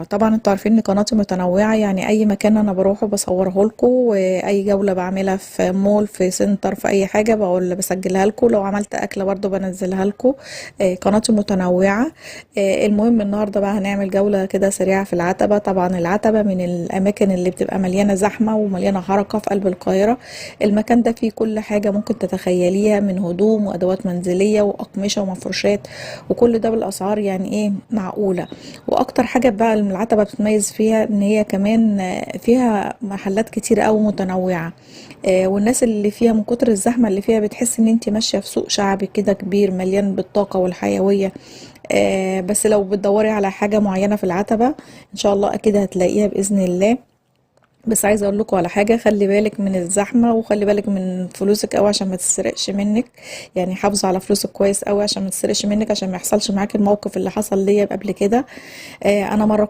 طبعا انتوا عارفين ان قناتي متنوعة، يعني اي مكان انا بروحه بصورة لكم، واي جولة بعملها في مول، في center، في اي حاجة بقول بسجلها لكم، لو عملت اكلة برضو بنزلها لكم. قناتي متنوعة. المهم النهاردة بقى هنعمل جولة كده سريعة في العتبة. طبعا العتبة من الاماكن اللي بتبقى مليانة زحمة ومليانة حركة في قلب القاهرة. المكان ده فيه كل حاجة ممكن تتخيليها، من هدوم وادوات منزلية واقمشة ومفروشات، وكل ده بالاسعار يعني ايه معقولة. واكتر حاجة بقى العتبة بتتميز فيها ان هي كمان فيها محلات كتير قوي متنوعة. والناس اللي فيها من كتر الزحمة اللي فيها بتحس ان انت ماشية في سوق شعبي كده كبير مليان بالطاقة والحيوية. بس لو بتدوري على حاجة معينة في العتبة ان شاء الله اكيد هتلاقيها بإذن الله. بس عايزه اقول لكم على حاجة، خلي بالك من الزحمة وخلي بالك من فلوسك قوي عشان ما تسرقش منك، يعني حافظي على فلوسك كويس قوي عشان ما تسرقش منك، عشان ما يحصلش معاك الموقف اللي حصل ليا قبل كده. انا مرة